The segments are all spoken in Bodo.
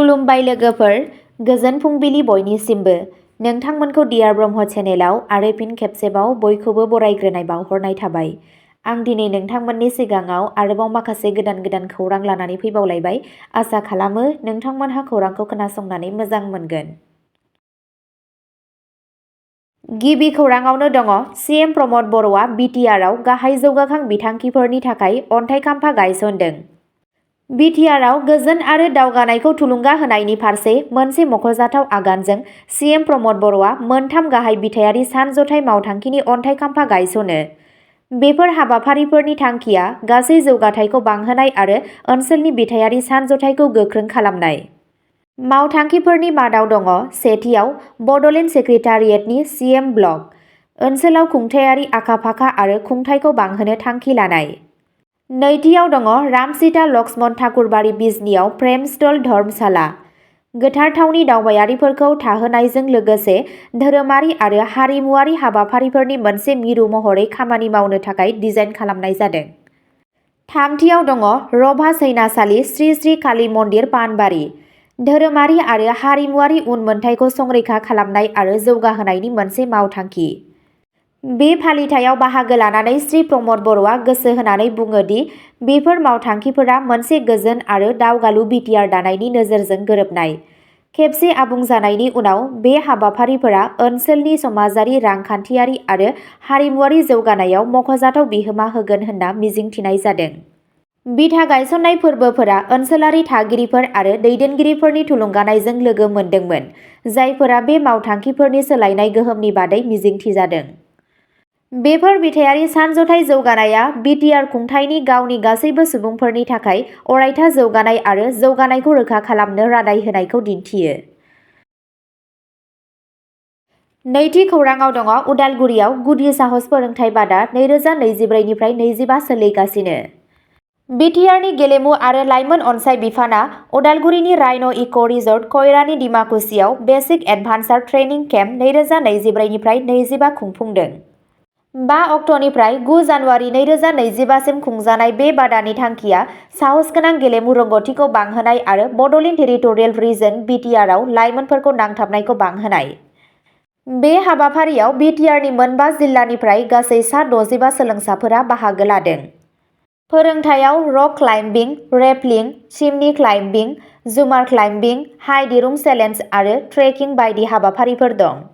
खुलुमबाय लोगोफोर, गोजोन फुंबिलि बयनिसिमबो। नोंथांमोनखौ डियार ब्रह्म चेनेलाव आरो फिन खेबसेबाव बयखौबो बरायग्रोनाय बावहरनाय थाबाय। आं दिनै नोंथांमोननि सिगाङाव आरोबाव माखासे गोदान खौरां लानानै फैबावलायबाय। आसा खालामो नोंथांमोनहा खौरांखौ खोनासंनानै मोजां मोनगोन। गिबि खौराङावनो दङ सीएम प्रमद बर'आ बिटिआरआव गाहाय जौगाखां बिथांखिफोरनि थाखाय अन्थाइ खाम्फा गायसनदों। बिटिआरआव गोजोन आरो दावगानायखौ थुलुंगा होनायनि फारसे मोनसे मख'जाथाव आगानजों सीएम प्रमद बर'आ मोनथाम गाहाय बिथायारि सानज'थाइ मावथांखिनि अन्थाइ खाम्फा गायसनो। बेफोर हाबाफारिफोरनि थांखिया गासै जौगाथायखौ बांहोनाय आरो ओनसोलनि बिथायारि सानज'थाइखौ गोख्रों खालामनाय। मावथांखिफोरनि मादाव दङ सेथियाव बड'लेण्ड सेक्रेटारियेटनि सीएम ब्लक, ओनसोलाव खुंथायारि आखा-फाखा आरो खुंथायखौ बांहोनो थांखि लानाय। नैथियाव दङ रामसीता लक्ष्मण ठाकुरबारि बिजनीआव प्रेम स्टल धर्मशाला, गोथार थावनि दावबायारिफोरखौ थाहोनायजों लोगोसे धोरोमारि आरो हारिमुआरि हाबाफारिफोरनि मोनसे मिरु महरै खामानि मावनो थाखाय डिजाइन खालामनाय जादों। थामथियाव दङ रभा सैनासालि श्री श्री काली मन्दिर पानबारि, धोरोमारि आरो हारिमुआरि उनमोनथाइखौ संरैखा खालामनाय आरो जौगाहोनायनि मोनसे मावथांखि। बे फालिथायाव बाहागो लानानै श्री प्रमद बर'आ गोसो होनानै बुङो दि बेफोर मावथांखिफोरा मोनसे गोजोन आरो दावगालु बिटिआर दानायनि नोजोरजों गोरोबनाय। खेबसे आबुं जानायनि उनाव बे हाबाफारिफोरा ओनसोलनि समाजारि, रांखान्थियारि आरो हारिमुआरि जौगानायाव मख'जाथाव बिहोमा होगोन होनना मिजिंथिनाय जादों। बिथा गायसननाय फोरबोफोरा ओनसोलारि थागिरिफोर आरो दैदेनगिरिफोरनि थुलुंगानायजों लोगो मोनदोंमोन, जायफोरा बे मावथांखिफोरनि सोलायनाय गोहोमनि बादै मिजिंथिजादों। बेफोर बिथायारि सानज'थाइ जौगानाया बिटिआर खुंथायनि गावनि गासैबो सुबुंफोरनि थाखाय अरायथा जौगानाय आरो जौगानायखौ रोखा खालामनो रादाय होनायखौ दिन्थियो। नैथि खौराङाव दङ उदालगुरियाव गुदि साहस फोरोंथाय बादा 2024 निफ्राय 25 सोलिगासिनो। बिटिआरनि गेलेमु आरो लाइमोन अनसाय बिफाना उदालगुरिनि राइन' इक' रिजर्ट खौरांनि डिमाकुसियाव बेसिक एडभान्सार ट्रेनिं केम्प 2024 निफ्राय 25 खुंफुंदों। 5 अक्ट'निफ्राय 9 जानुवारि 2025 सिम खुंजानाय बे बादानि थांखिया साहसगोनां गेलेमु रोंग'थिखौ बांहोनाय आरो बड'लेण्ड टेरिटरियेल रिजन बिटिआरआव लाइमोनफोरखौ नांथाबनायखौ बांहोनाय। बे हाबाफारियाव बिटिआरनि मोनबा जिल्लानिफ्राय गासै सा 65 सोलोंसाफोरा बाहागो लादों। फोरोंथायाव rock climbing, rappelling, chimney climbing, jumar climbing, high दिरुं चेलेन्ज आरो ट्रेकिं बायदि हाबाफारिफोर दं।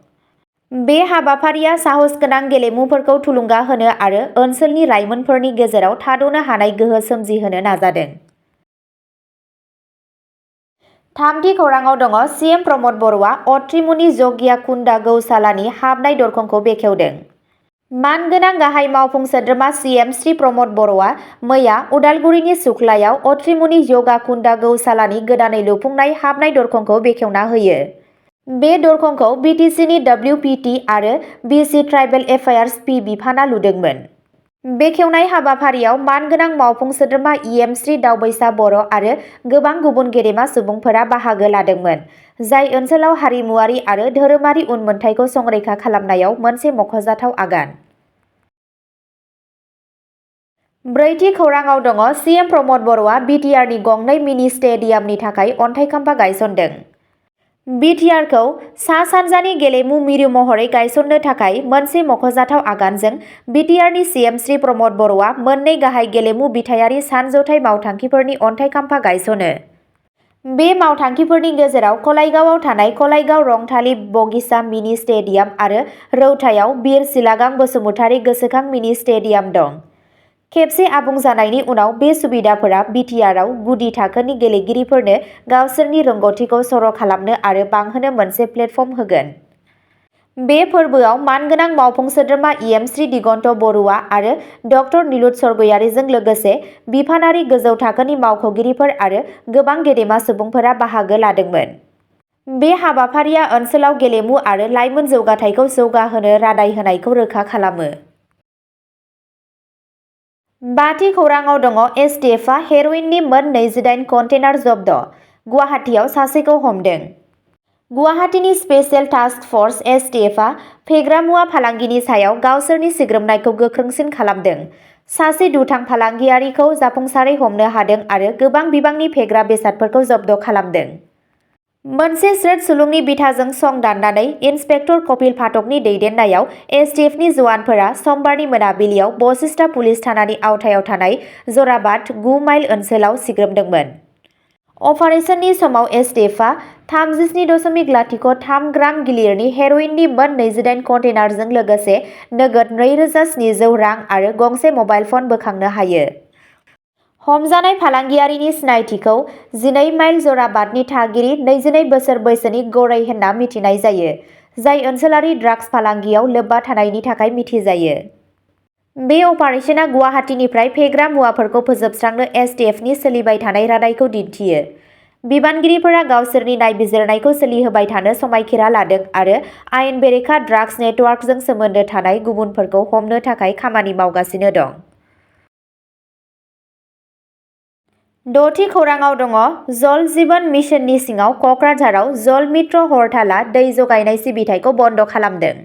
बे हाबाफारिया साहसगोनां गेलेमुफोरखौ थुलुंगा होनो आरो ओनसोलनि लाइमोनफोरनि गेजेराव थाद'नो हानाय गोहो सोमजिहोनो नाजादों। थामथि खौराङाव दङ सीएम प्रमद बर'आ अत्रिमुनि जगियाकुन्डा गौशालानि हाबनाय दरखंखौ बेखेवदों। मानगोनां गाहाय मावफुं सोद्रोमा सीएम श्री प्रमद बर'आ मैया उदालगुरिनि सुख्लायाव अत्रिमुनि यगाकुन्डा गौशालानि गोदानै लुफुंनाय हाबनाय दरखंखौ बेखेवना होयो। बे दरखंखौ बिटिसिनि डब्लिउपिटि आरो बिसि ट्राइबेल एफेयार्स पि बिफाना लुदोंमोन। बेखेवनाय हाबाफारियाव मानगोनां मावफुं सोद्रोमा इएम श्री दावबैसा बर' आरो गोबां गुबुन गेदेमा सुबुंफोरा बाहागो लादोंमोन, जाय ओनसोलाव हारिमुआरि आरो धोरोमारि उनमोनथाइखौ संरैखा खालामनायाव मोनसे मख'जाथाव आगान। ब्रैथि खौराङाव दङ सीएम प्रमद बर'आ बिटिआरनि गंनै मिनि स्टेडियामनि थाखाय अन्थाइ खाम्फा गायसनदों। बिटिआरखौ सा-सानजानि गेलेमु मिरु महरै गायसननो थाखाय मोनसे मख'जाथाव आगानजों बिटिआरनि सीएम श्री प्रमद बर'आ मोननै गाहाय गेलेमु बिथायारि सानज'थाइ मावथांखिफोरनि अन्थाइ खाम्फा गायसनो। बे मावथांखिफोरनि गेजेराव कलाइगावआव थानाय कलाइगाव रंथालि बगिचा मिनि स्टेडियाम आरो रौतायाव बिर सिलागां बसुमतारी गोसोखां मिनि स्टेडियाम दं। खेबसे आबुं जानायनि उनाव बे सुबिदाफोरा बिटिआरआव गुदि थाखोनि गेलेगिरिफोरनो गावसोरनि रोंग'थिखौ सर' खालामनो आरो बांहोनो मोनसे प्लेटफर्म होगोन। बे फोरबोआव मानगोनां मावफुं सोद्रोमा इएम श्री दिगन्त बरुवा आरो डक्टर निलुत सरगयारीजों लोगोसे बिफानारि गोजौ थाखोनि मावख'गिरिफोर आरो गोबां गेदेमा सुबुंफोरा बाहागो लादोंमोन। बे हाबाफारिया ओनसोलाव गेलेमु आरो लाइमोन जौगाथायखौ जौगाहोनो रादाय होनायखौ रोखा खालामो। बाथि खौराङाव दङ एसटिएफआ हेर'इननि मोन 28 कन्टेनार जब्द, गुवाहाटीआव सासेखौ हमदों। गुवाहाटीनि स्पेशेल टास्क फर्स एसटिएफआ फेग्रा मुवा फालांगिनि सायाव गावसोरनि सिग्रोमनायखौ गोख्रोंसिन खालामदों। सासे दुथां फालांगियारिखौ जाफुंसारै हमनो हादों आरो गोबां बिबांनि फेग्रा बेसादफोरखौ जब्द खालामदों। मोनसे स्रोत सुलुंनि बिथाजों सं दाननानै इन्सपेक्टर कपिल फाटकनि दैदेननायाव एसटिएफनि जवानफोरा समबारनि मोनाबिलियाव बशिष्टा पुलिस थानानि आवथायाव थानाय जराबाद 9 माइल ओनसोलाव सिग्रोमदोंमोन। अपारेशननि समाव एसटिएफआ 37.03 ग्राम गिलिरनि हेर'इननि मोन 28 कन्टेनारजों लोगोसे नोगोद 2,700 रां आरो गंसे मबाइल फन बोखांनो हायो। हमजानाय फालांगियारिनि सिनायथिखौ 12 माइल जराबादनि थागिरि 22 बोसोर बैसोनि गौरै होनना मिथिनाय जायो, जाय ओनसोलारि ड्राग्स फालांगियाव लोब्बा थानायनि थाखाय मिथिजायो। बे अपारेशना गुवाहाटीनिफ्राय फेग्रा मुवाफोरखौ फोजोबस्रांनो एसटिएफनि सोलिबाय थानाय रादायखौ दिन्थियो। बिबानगिरिफोरा गावसोरनि नायबिजिरनायखौ सोलिहोबाय थानो समायखिरा लादों आरो आयेन बेरेखा ड्राग्स नेटवर्कजों सोमोन्दो थानाय गुबुनफोरखौ हमनो थाखाय खामानि मावगासिनो दं। 6थि खौराङाव दङ जल जीवन मिशननि सिङाव कक्राझाराव जल मित्र हरतालआ दै जगायनाय सिबिथायखौ बन्द खालामदों।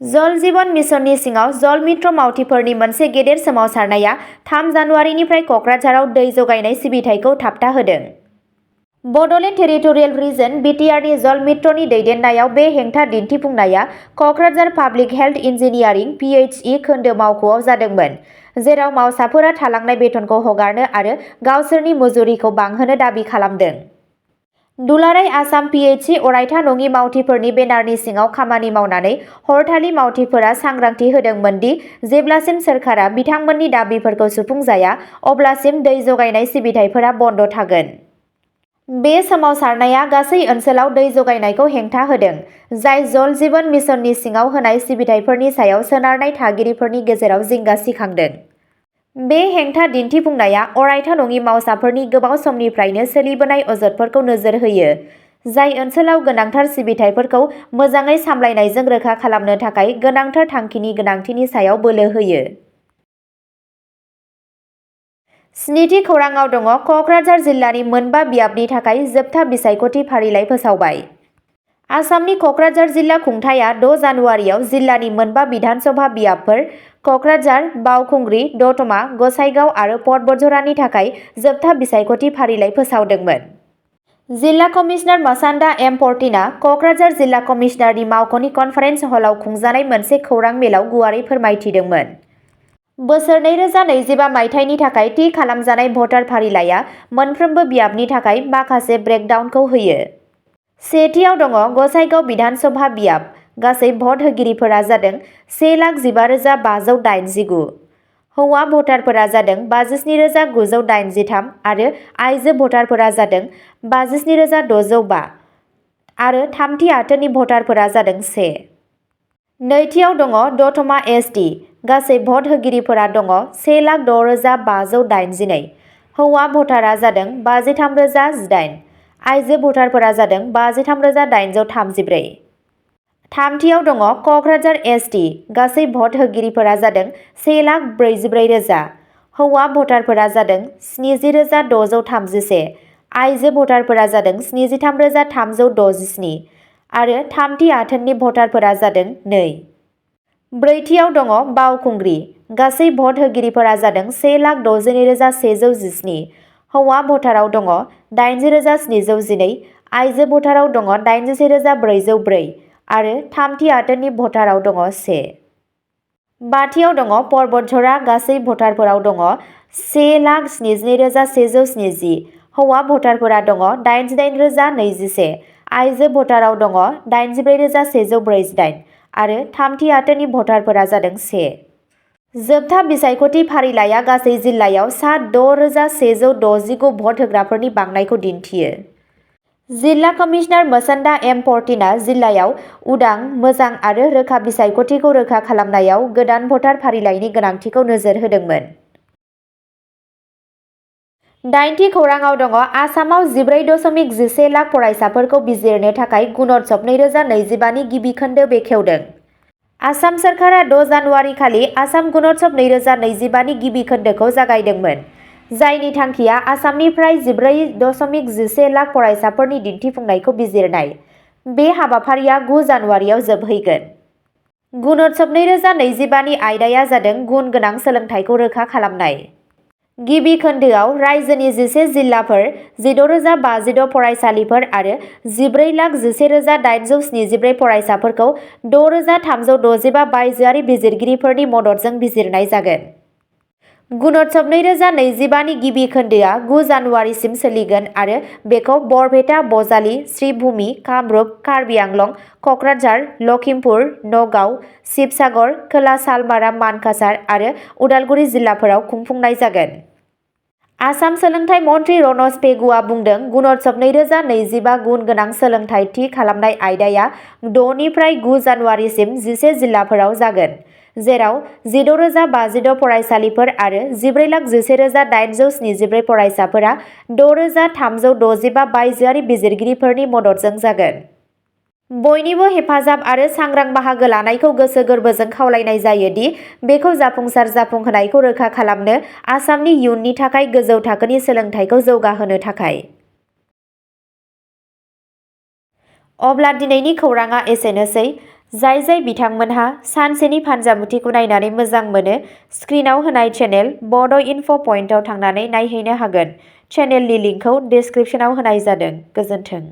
जल जीवन मिशननि सिङाव जल मित्र मावथिफोरनि मोनसे गेदेर सोमावसारनाया 3 जानुवारिनिफ्राय कक्राझाराव दै जगायनाय सिबिथायखौ थाबथाहोदों। बड'लेण्ड टेरिटरियेल रिजन (बिटिआरनि जल मित्रनि दैदेननायाव बे हेंथा दिन्थिफुंनाया कक्राझार पाब्लिक हेल्थ इन्जिनियारिं (पिएइचइ) खोन्दो मावख'आव जादोंमोन, जेराव मावसाफोरा थालांनाय बेथनखौ हगारनो आरो गावसोरनि मुजुरिखौ बांहोनो दाबि खालामदों। दुलाराय आसाम पिएइचइ अरायथा नङि मावथिफोरनि बेनारनि सिङाव खामानि मावनानै हरतालि मावथिफोरा सांग्रांथि होदोंमोन दि जेब्लासिम सोरखारा बिथांमोननि दाबिफोरखौ सुफुंजाया अब्लासिम दै जगायनाय सिबिथायफोरा बन्द थागोन। बे सोमावसारनाया गासै ओनसोलाव दै जगायनायखौ हेंथा होदों, जाय जल जीवन मिशननि सिङाव होनाय सिबिथायफोरनि सायाव सोनारनाय थागिरिफोरनि गेजेराव जिंगा सिखांदों। बे हेंथा दिन्थिफुंनाया अरायथा नङि मावसाफोरनि गोबाव समनिफ्रायनो सोलिबोनाय अजदफोरखौ नोजोर होयो, जाय ओनसोलाव गोनांथार सिबिथायफोरखौ मोजाङै सामलायनायजों रोखा खालामनो थाखाय गोनांथार थांखिनि गोनांथिनि सायाव बोलो होयो। 7थि खौराङाव दङ कक्राझार जिल्लानि मोनबा बियाबनि थाखाय जोबथा बिसायख'थि फारिलाइ फोसावबाय। आसामनि कक्राझार जिल्ला खुंथायआ 6 जानुवारियाव जिल्लानि मोनबा बिधानसभा बियाबफोर कक्राझार, बावखुंग्रि, दतमा, गसाइगाव आरो पटबझरानि थाखाय जोबथा बिसायख'थि फारिलाइ फोसावदोंमोन। जिल्ला कमिशनार मसान्दा एम पर्टिना कक्राझार जिल्ला कमिशनारनि मावख'नि कनफारेन्स हलाव खुंजानाय मोनसे खौरां मेलाव गुवारै फोरमायथिदोंमोन। बोसोर 2025 मायथाइनि थाखाय थि खालामजानाय भटार फारिलाइआ मोनफ्रोमबो बियाबनि थाखाय माखासे ब्रेकडाउनखौ होयो। सेथियाव दङ गसाइगाव बिधानसभा बियाब। गासै भट होगिरिफोरा जादों 1,12,589। हौवा भटारफोरा जादों 57,983 आरो आइजो भटारफोरा जादों 57,605 आरो थामथि आथोननि भटारफोरा जादों 1। नैथियाव दङ दतमा एसटि। गासै भट होगिरिफोरा दङ 1,06,582। हौवा भटारा जादों 53,018। आइजो भटारफोरा जादों 53,834। थामथियाव दङ कक्राझार एसटि। गासै भट होगिरिफोरा जादों 1,44,000। हौवा भटारफोरा जादों 70,631। आइजो भटारफोरा जादों 73,367 आरो थामथि आथोननि भटारफोरा जादों 2। ब्रैथियाव दङ बावखुंग्रि। गासै भट होगिरिफोरा जादों 1,62,117। हौवा भटाराव दङ 80,712। आइजो भटाराव दङ 81,404 आरो थामथि आथोननि भटाराव दङ 1। बाथियाव दङ परबतझरा। गासै भटारफोराव दङ 1,72,170। हौवा भटारफोरा दङ 88,021। आइजो भटाराव दङ 84,148 आरो थामथि आथोननि भटारफोरा जादों 1। जोबथा बिसायख'थि फारिलाइआ गासै जिल्लायाव सा 6,169 भट होग्राफोरनि बांनायखौ दिन्थियो। जिल्ला कमिशनार मसान्दा एम पर्टिना जिल्लायाव उदां, मोजां आरो रोखा बिसायख'थिखौ रोखा खालामनायाव गोदान भटार फारिलाइनि गोनांथिखौ नोजोर होदोंमोन। 8थि खौराङाव दङ आसामाव 14.11 लाख फरायसाफोरखौ बिजिरनो थाखाय गुणोत्सव 2025 नि गिबि खोन्दो बेखेवदों। आसाम सोरखारा 6 जानुवारि खालि आसाम गुणोत्सव 2025 नि गिबि खोन्दोखौ जागायदोंमोन, जायनि थांखिया आसामनिफ्राय 14.11 लाख फरायसाफोरनि दिन्थिफुंनायखौ बिजिरनाय। बे हाबाफारिया 9 जानुवारियाव जोबहैगोन। गुणोत्सव 2025 नि आयदाया जादों गुन गोनां सोलोंथाइखौ रोखा खालामनाय। गिबि खोन्दोआव रायजोनि 11 जिल्लाफोर, 16,056 फरायसालिफोर आरो 14,11,874 फरायसाफोरखौ 6,365 बायजोआरि बिजिरगिरिफोरनि मददजों बिजिरनाय जागोन। गुणोत्सव 2025 नि गिबि खोन्दोआ 9 जानुवारिसिम सोलिगोन आरो बेखौ बरपेटा, बजालि, श्रीभूमि, कामरुप, कार्बि आंलं, कक्राझार, लखिमपुर, नगाव, शिबसागर, खोला सालमारा, मानकासार आरो उदालगुरि जिल्लाफोराव खुंफुंनाय जागोन। आसाम सोलोंथाइ मन्थ्रि रनज पेगुआ बुंदों गुणोत्सव 2025 गुन गोनां सोलोंथाइ थि खालामनाय आयदाया 6 निफ्राय 9 जानुवारिसिम 11 जिल्लाफोराव जागोन, जेराव 16,056 फरायसालिफोर आरो 14,11,874 फरायसाफोरा 6,365 बायजोआरि बिजिरगिरिफोरनि मददजों जागोन। बयनिबो हेफाजाब आरो सांग्रां बाहागो लानायखौ गोसो गोरबोजों खावलायनाय जायो दि बेखौ जाफुंहोनायखौ रोखा खालामनो आसामनि इयुननि थाखाय गोजौ थाखोनि सोलोंथाइखौ जौगाहोनो थाखाय। अब्ला दिनैनि खौराङा एसेनोसै। जाय बिथांमोनहा सानसेनि फानजामुथिखौ नायनानै मोजां मोनो, स्क्रिनाव होनाय चेनेल बड इनफ पइन्टआव थांनानै नायहैनो हागोन। चेनेलनि लिंकखौ डिस्क्रिप्शनाव होनाय जादों। गोजोन्थों।